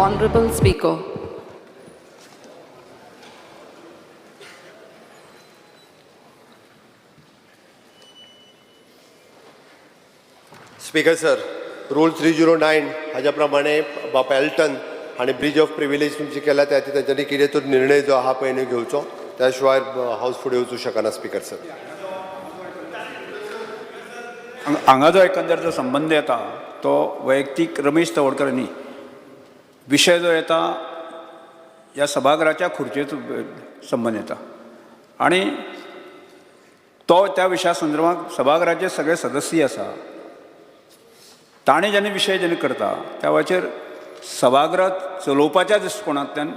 Honorable Speaker. Speaker sir, rule 309 हाज्या प्रमाणे बाप एल्टन हाणें ब्रीच ऑफ प्रिविलेज तुमची केल्या, त्या खातीर तेंच्यांनी कितें तो निर्णय जो आहा पळय न्हू घेवचो, त्या शिवाय हावस फुडें वचूं शकना स्पीकर सर. हांगा जो एकंदर जो संबंद येता तो वैयक्तीक रमेश तवडकर न्ही, विशय जो येता ह्या सभाघराच्या खुर्चेचो संबंद येता आनी तो त्या विशया संदर्भात सभाघराचे सगळे सदस्य आसा, ताणें जेन्ना विशय जेन्ना करता त्या वेळाचेर सभागृह चलोवपाच्या दृश्टिकोणांतल्यान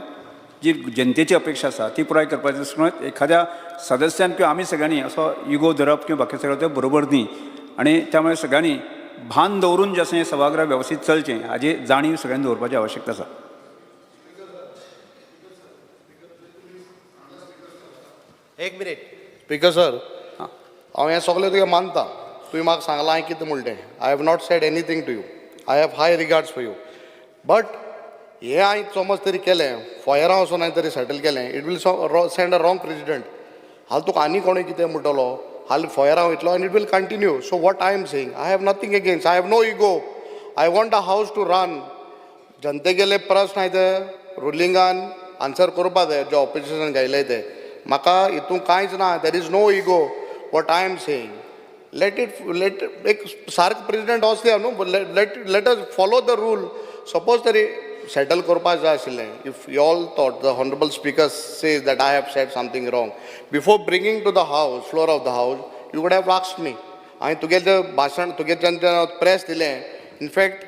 जी जनतेची अपेक्षा आसा ती पुराय करपाच्या दृश्टिकोणांत एखाद्या सदस्यान किंवा आमी सगळ्यांनी असो इगो धरप किंवा बाकी सगळें तें बरोबर न्ही. आनी त्यामुळे सगळ्यांनी भान दवरून जें आसा हें सभागृह वेवस्थीत चलचें हाजी जाणीव सगळ्यांनी दवरपाची आवश्यकता आसा. एक मिनीट. स्पीकर सर, हांव हें सगळें तुगें मानता. तुवें म्हाका सांगलां हांवें कितें म्हणलें तें. I have not said anything to you. I have high regards for you, but हें हांवें समज तरी केलें, फोयरां वचोन हांवें तरी सेटल केलें, it will send a wrong precedent. हाल तुका आनी कोणूय कितें म्हणटलो, हाल फोयरां वयतलो आनी it will continue. So what I am saying, I have nothing against, I have no ego. I want the house to run. जनतेगेले प्रस्न आहाय ते रुलिंगान आन्सर करपा जाय, जे ऑपोजिशन घायले ते. म्हाका हितून कांयच ना. There is no ego. What I am saying, let it let एक सारको प्रेसिडेंट वचया न्हू. Let us follow the rule. Suppose तरी सेटल करपा जाय आशिल्लें. If you all thought the honourable speaker says that I have said something wrong, before bringing to the house, floor of the house, you would have asked me. हांवें तुगेलें भाशण, तुगे जेन्ना press दिलें, इनफॅक्ट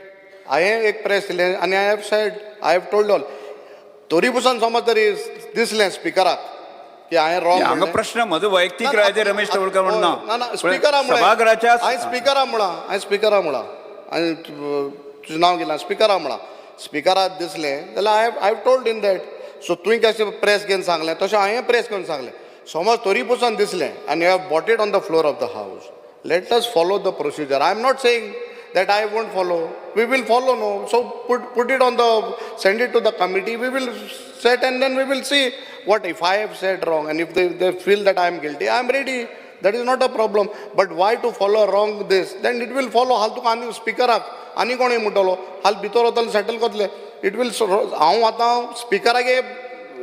हांवें एक प्रेस दिलें आनी I have said, I have told all. तरी पसून समज तरी दिसलें स्पिकराक की हांवें रॉंग, हांगा प्रश्न म्हजो वैयक्तीक राय रमेश तवडकर म्हणून ना. ना, स्पिकरा सभाघराच्या हांवें स्पिकरा म्हळां, हांवें स्पिकरा म्हळां, हांवें तुजें नांव घेतलां, स्पिकरा म्हळां. स्पिकराक दिसलें जाल्यार I have told in that. So तुवें कशें प्रेस घेवन सांगलें तशें हांवें प्रेस घेवन सांगलें. समज तरी पसून दिसलें आनी you have brought it on the floor of the house, let us follow the procedure. I am not saying that I won't follow. We will follow, no. So put it on the, send it to the committee. We will set and then we will see what if I have said wrong, and if they feel that I am guilty, I am ready. That is not a problem. But why to follow wrong this? Then it will follow. हाल तुका आनी स्पिकराक आनी कोणूय म्हणटलो, हाल भितर वतले settle करतले. It will, हांव आतां स्पिकरागे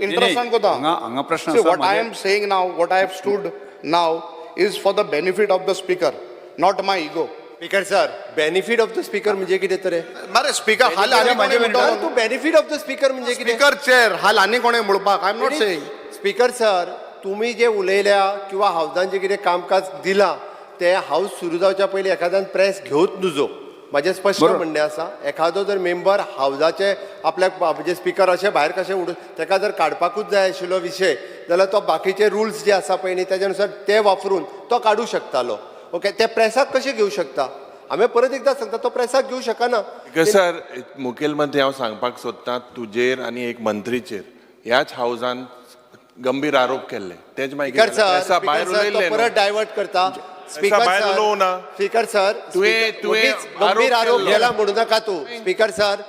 इंट्रस्टान कोता. हांगा प्रश्न See, आसा what I am saying now, what I have stood now is for the benefit of the speaker, not my ego. Speaker sir, benefit of the speaker म्हणजे कितें तर? मरे स्पीकर हाल आनी कोणें म्हणटलो? तूं बेनिफीट ऑफ the speaker म्हणजे कितें? स्पीकर चेअर हाल आनी कोणें म्हणपाक, I am not saying. Speaker sir, तुमी जे उलयल्या किंवा हावजान जे कितें कामकाज दिलां तें हावज सुरू जावच्या पयलीं एखाद्यान प्रेस घेवच नुजो. म्हाजें स्पश्ट म्हणणें आसा, एखादो जर मेंबर हावजाचे आपल्याक म्हणजे स्पिकर अशें भायर कशें उडून ताका जर काडपाकूच जाय आशिल्लो विशय जाल्यार तो बाकीचे रुल्स जे आसा पळय न्ही तेज्या नुसार ते वापरून तो काडूं शकतालो. ओके, ते प्रेसाक कशें घेवं शकता? हांवें परत एकदां सांगता, तो प्रेसाक घेवं शकना. सर, मुखेलमंत्री, हांव सांगपाक सोदतां, तुजेर आनी एक मंत्रीचेर ह्याच हावजान गंभीर आरोप केल्ले, तेज मागीर स्पीकर सर, प्रेसा भायर स्पीकर सर, तो उलयल्ले परत न्हू. डायवर्ट करता. स्पीकर भायर सर, उलोवं ना. स्पीकर सर, तुवें ओगीच गंभीर आरोप आरोप केल्लो. केला म्हणू नाका तूं. स्पीकर सर,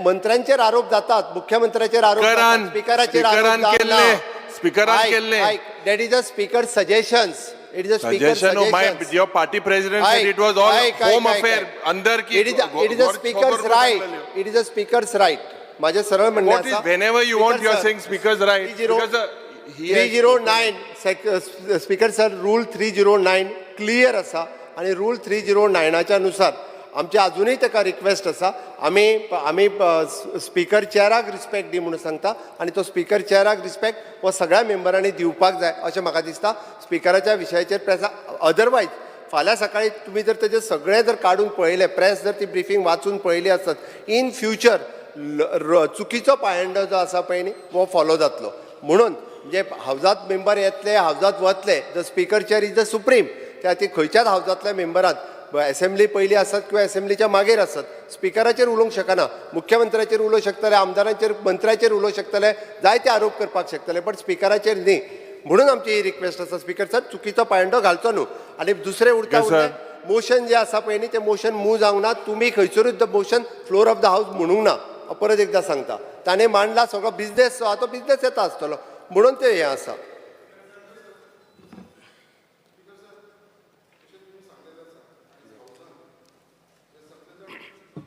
मंत्र्यांचेर आरोप जातात, मुख्यमंत्र्याचेर आरोप जातात, स्पीकराचेर आरोप स्पीकरान जावना. केल्ले, स्पीकरान केल्ले. That is a speaker suggestions. It is a speaker Suggestion of my, suggestions. Your party president said it was all home affair, अंदर की It is a speaker's right. It is a speaker's right. माझे सरळ म्हणणे What is, आसा, whenever you want, you are Speaker sir, saying speaker's right. Because he three has 09, speaker sir, rule 309 clear आसा आनी rule 309च्या नुसार आमचे अजुनूय ताका रिक्वेस्ट आसा. आमी स्पीकर चेअराक रिस्पेक्ट दी म्हणून सांगता आनी तो स्पीकर चेअराक रिस्पेक्ट हो सगळ्या मेंबरांनी दिवपाक जाय अशें म्हाका दिसता. स्पिकराच्या विशयाचेर प्रेसा, अदरवायज फाल्यां सकाळी तुमी जर तेजें सगळें जर काडून पळयलें, प्रेस जर ती ब्रिफींग वाचून पळयली आसत, इन फ्युचर चुकीचो पायंडो जो आसा पळय न्ही हो फॉलो जातलो. म्हणून म्हणजे हावजात मेंबर येतले, हावजात वतले, the speaker chair is the supreme. त्या खातीर खंयच्याच हावजांतल्या मेंबरान एसेंब्ली पयली आसत किंवा एसेंब्लीच्या मागीर आसत स्पिकराचेर उलोवंक शकना. मुख्यमंत्र्याचेर उलोवंक शकतले, आमदारांचेर, मंत्र्याचेर उलोवंक शकतले, जायते आरोप करपाक शकतले, बट स्पिकराचेर न्ही. म्हणून आमची ही रिक्वेस्ट आसा स्पीकर सर, चुकीचो पायंडो घालचो न्हू. आनी दुसरें उरता Yes, sir. उरलें मोशन जें आसा पळय न्ही तें मोशन मूव जावंक ना. तुमी खंयसरूच the motion floor of the house म्हणूंक ना. हांव परत एकदां सांगता, ताणें मांडला सगळो बिजनेस जो आहा तो बिजनेस येता आसतलो म्हणून तें हें आसा.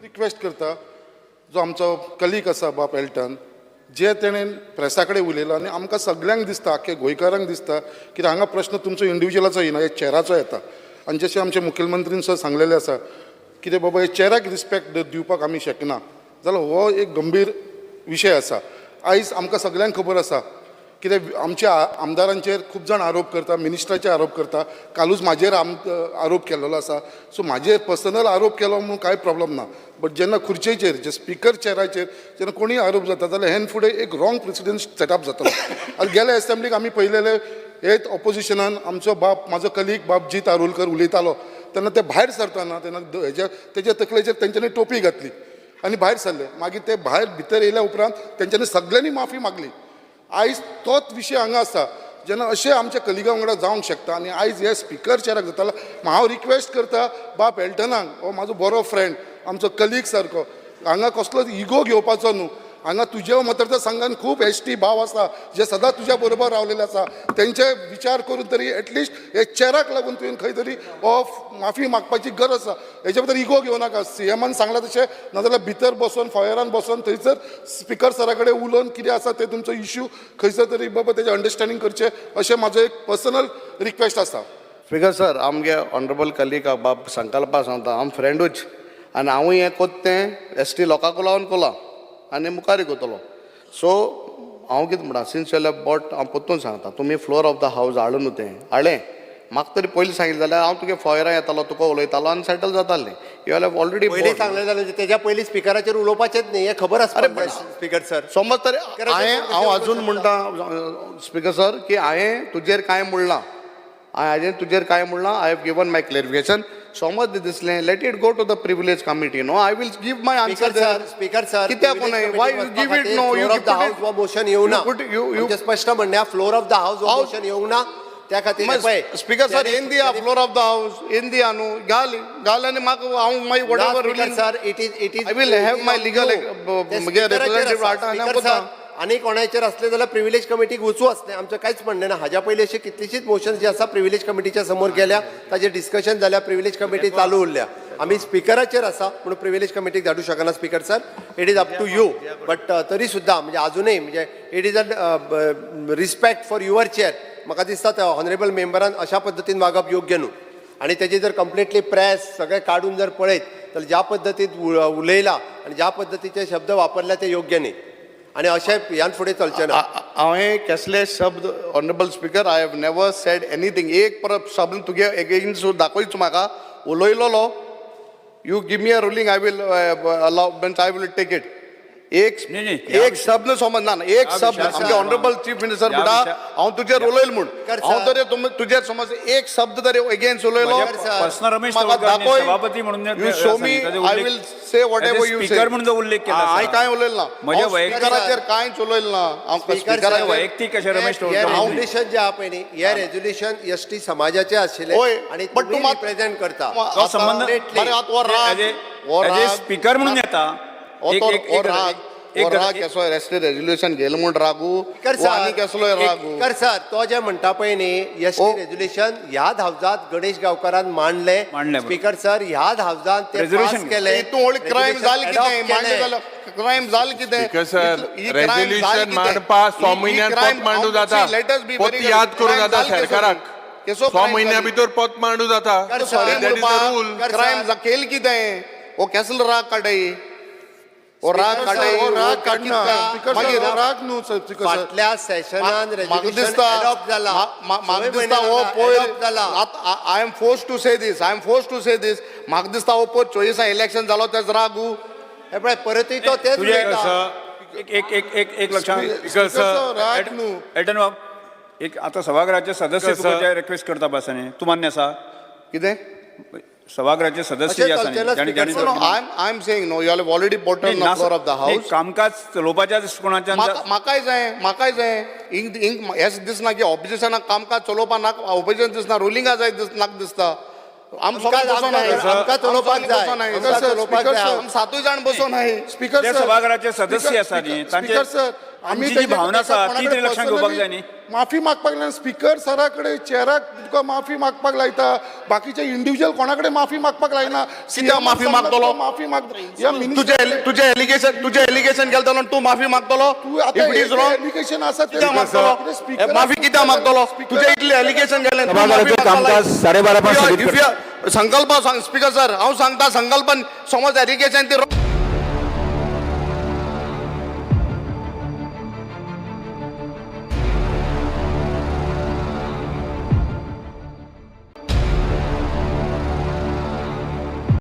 रिक्वेस्ट करता, जो आमचो कलीग आसा बाब एल्टन, जे तेणेन प्रेसा कडेन उलयला आनी आमकां सगल्यांक दिसता, आख्खे गोंयकारांक दिसता की हांगा प्रश्न तुमचो इंडिविज्युअलाचो येना, हे चेराचो येता. आनी जशें आमचे मुखेलमंत्रीन सुद्दां सांगलेलें आसा कितें बाबा हे चेराक रिस्पेक्ट दिवपाक आमी शकना जाल्यार हो एक गंभीर विशय आसा. आयज आमकां सगल्यांक खबर आसा कितें आमच्या आमदारांचेर खूब जाण आरोप करता, मिनिस्टराचेर आरोप करता. कालूच म्हाजेर आरोप केल्लो आसा. सो म्हाजेर पर्सनल आरोप केलो म्हणून कांय प्रॉब्लम ना, बट जेन्ना खुर्चेचेर जे स्पिकर चेराचेर जेन्ना कोणूय आरोप जाता जाल्यार हेन फुडें एक रॉंग प्रिसिडन्स सेटअप जातलो. आनी गेल्या एसेंब्लीक आमी पळयलेले हेच ऑपोजिशनान आमचो बाब, म्हाजो कलीग बाब जीत आरोलकर उलयतालो तेन्ना ते भायर सरतना तेन्ना हेज्या तेज्या तकलेचेर तेंच्यांनी टोपी घातली आनी भायर सरले. मागीर ते भायर भितर येयल्या उपरांत तेंच्यांनी सगल्यांनी माफी मागली. आयज तोच विशय हांगा आसा, जेन्ना अशें आमच्या कलिगा वांगडा जावंक शकता आनी आयज हे स्पिकर चेराक जाता. हांव रिक्वेस्ट करता बाब एल्टनाक, हो म्हाजो बरो फ्रेंड, आमचो कलीग सारको, हांगा कसलोच इगो घेवपाचो न्हू. हांगा तुज्या मतदारसंघान खूब एस टी भाव आसा जे सदां तुज्या बरोबर रावलेले आसा, तेंचे विचार करून तरी एटलिस्ट हे चेराक लागून तुवें खंय तरी हो माफी मागपाची गरज आसा. हेच्या भितर इगो घेवं नाका. सीएमान सांगलां तशें, नाजाल्यार भितर बसोन फॉयरान बसोन थंयसर स्पिकर सरा कडेन उलोवन कितें आसा तें तुमचो इश्यू खंयसर तरी बाबा तेजें अंडरस्टँडींग करचें, अशें म्हाजो एक पर्सनल रिक्वेस्ट आसा. स्पिकर सर, आमगे ऑनरेबल कलीग बाब संकल्पा सांगता, आम फ्रेंडूच आनी हांवूय हें कोत्ता तें एस टी लोकांक लागून कोलां आनी मुखारूय कोतलो. सो हांव कितें म्हणटा, सिन्स you बोट, हांव परतून सांगता, तुमी फ्लोर ऑफ the house हाडूं न्हू तें हाडलें, म्हाका तरी पयलीं सांगिल्लें जाल्यार हांव तुगे फॉयरा येतालो, तुका उलयतालो आनी सेटल जातालें. You have already पयलीं सांगलें जाल्यार तेज्या पयलीं स्पिकराचेर उलोवपाचेंच न्ही हें खबर आसपाक जाय स्पिकर सर. समज तरी स्पिकराचेर हांवें कशें हांव उलोवंक अजून शकता? म्हणटा स्पिकर सर की हांवें तुजेर कांय म्हणलां, हांवें तुजेर कांय म्हणलां, I have given my clarification. समज दिसलें, let it go to the privilege committee, no, I will give my answer. Speaker sir, speaker sir, कित्याक न्हय, why you give it, no, you floor of the house हो motion येवना. आमचें स्पश्ट म्हणणें, floor of the house हो motion येवंक ना. त्या खातीर पळय स्पिकर सर, येन दिया फ्लोर ऑफ the house, येन दिया न्हू, घाल घाल आनी म्हाका हांव मागीर what ever speaker sir, it is I will have my legal, म्हगे representative हाडटा आनी हांव कोता. आनी कोणाचेर असले जाल्यार प्रिविलेज कमिटीक वचूं आसलें, आमचें कांयच म्हणणें ना. हाज्या पयलीं अशी कितलीशीच मोशन्स जी आसा प्रिविलेज कमिटीच्या समोर गेल्या, ताजेर डिस्कशन जाल्या, प्रिविलेज कमिटी चालू उरल्या. आमी स्पिकराचेर आसा म्हणून प्रिविलेज कमिटीक धाडूं शकना speaker sir. It is up to you, but तरी सुद्दां म्हणजे आजुनूय म्हणजे it is a respect for your chair. म्हाका दिसता त्या ऑनरेबल मेंबरान अशा पद्दतीन वागप योग्य न्हू. आनी तेजी जर कंप्लिटली प्रेस सगळें काडून जर पळयत जाल्यार ज्या पद्दतीन उलयला आनी ज्या पद्दतीचे शब्द वापरल्या ते योग्य न्ही आनी अशें ह्यान फुडें चलचें ना. हांवें कसले शब्द, honourable speaker, I have never said anything. एक परत शब्द तुगे एगेन्स्ट दाखयच म्हाका उलयलोलो, you give me a ruling, I will allow, means I will take it. एक न्ही, न्ही, ह्या एक शब्द समज ना ना, एक ह्या शब्द विशया- आमगे ऑनरेबल चीफ मिनिस्टर ह्या म्हणटा विशया- हांव तुजेर उलयल म्हूण, स्पीकर हांव सर. तरी तुजेर समज एक शब्द तरी एगेन्स्ट उलयलो. Speaker sir. पर्सनल रमेश म्हाका तवडकर न्ही, दाखय. सभापती म्हणून you show me, I will say whatever you say. Speaker म्हणून जो उल्लेख केला हांवें सर. कांय उलयल ना. म्हज्या हांव वैयक्तीक- स्पिकराचेर कांयच उलयल ना. हांव स्पीकर सर, स्पिकराचेर वैयक्तीक अशें रमेश हे तवडकर न्ही. रेझोल्युशन जे आहा पळय न्ही, हे रेझोल्युशन एस टी समाजाचें आशिल्लें हय, आनी but तुमी तूं मात- रिप्रेझेंट करता. तो संबंध बरें, आतां हो राग, हो एज ए राग- स्पीकर म्हणून येता. हो एक तो- एक हो एक राग, एक हो राग कसो एस टी रेझोल्युशन घेयलें म्हूण रागू स्पीकर हो आनी सर, कसलोय रागू. स्पीकर सर, तो जे म्हणटा पळय न्ही एस टी ओ. रेझोल्युशन ह्याच हावजात गणेश गांवकारान मांडलें. मांडलें, बरोबर. स्पीकर सर, ह्याच हावजान ते Resolution पास केलें. हितून व्हडली क्रायम Resolution जालें कितें adopt मांडलें केलें. जाल्यार क्रायम जालें कितें? Speaker sir, ही crime जालें resolution कितें? मांडपा सो ही म्हयन्यान crime पोत मांडू जाता. Let us be पोत very याद करूं crime जाता जालें केसो? सरकाराक. केसो सो crime म्हयन्या जाली? भितर पोत मांडू जाता. Sir, sorry That is the म्हणपा, rule. Sir, crime केल कितें? हो कसलो राग काडय? हो राग Speaker काडय? sir, हो राग काडना स्पीकर सर, मागीर हो राग न्हू सर, स्पीकर सर. फाटल्या सेशनान म्हाका रेझोल्युशन दिसता एडॉप्ट जाला. म्हाका सय दिसता हो म्हयने पयर adopt जाला. I am force to say this, I am force to say this. म्हाका दिसता हो पयर चोवीसा इलेक्शन जालो तेच रागू. हे पळय परतूय तो तेच तुजें उलयता. एक एक एक एक एक लक्षात स्पीकर सर, राग न्हू. एल्टन बाब, एक आतां सभाघराचे सदस्य तुका जे रिक्वेस्ट करता बस न्ही, तूं मान्य आसा? कितें? सभाघराचे सदस्य जे अशें आसा न्ही, चलचें ना, जाणी स्पीकर जाणी sir. No, I am saying no, you have already brought on the floor of the नाही, हाऊस. कामकाज चलोवपाच्या दृश्टिकोनाच्यान म्हाकाय जाय, म्हाकाय जाय इंक इंक हें दिसना की ऑपोजिशनाक कामकाज चलोवपा नाका. ऑपोजिशन दिसना, रुलिंगा जाय नाका दिसता. आम सगळे बसोन आहाय. आमकां चलोवपाक जाय. बसोन आहाय. आमकां चलोवपाक स्पीकर जाय. सर, आम सातूय जाण बसोन आहाय. स्पीकर जे सर, सभाघराचे सदस्य आसा न्ही, स्पीकर- तांचे- स्पीकर सर, आमी तांची जी तेजे- भावना आसा, कोणा ती कडेन तरी लक्षांत घेवपाक जाय न्ही. माफी मागपाक लायना स्पीकर सरा कडेन चेराक तुका माफी मागपाक लायता, बाकीचे इंडिव्हिज्युअल कोणा कडेन माफी मागपाक लायना. कित्याक माफी मागतलो? माफी माग ह्या तुजे तुजे एलिगेशन, तुजे एलिगेशन केलें जाल्यार तूं माफी मागतलो? तू आता If it is wrong, allegation आसा ते कित्याक मागतलो? स्पीकर माफी कित्याक मागतलो? तुजे इतले एलिगेशन केलें, तूं माफी सभाघराचें मागतलो? कामकाज 12:30 पर्यंत स्थगीत If you are- Sankalp speaker sir, हांव सांगता संकल्पन समज एलिगेशन ती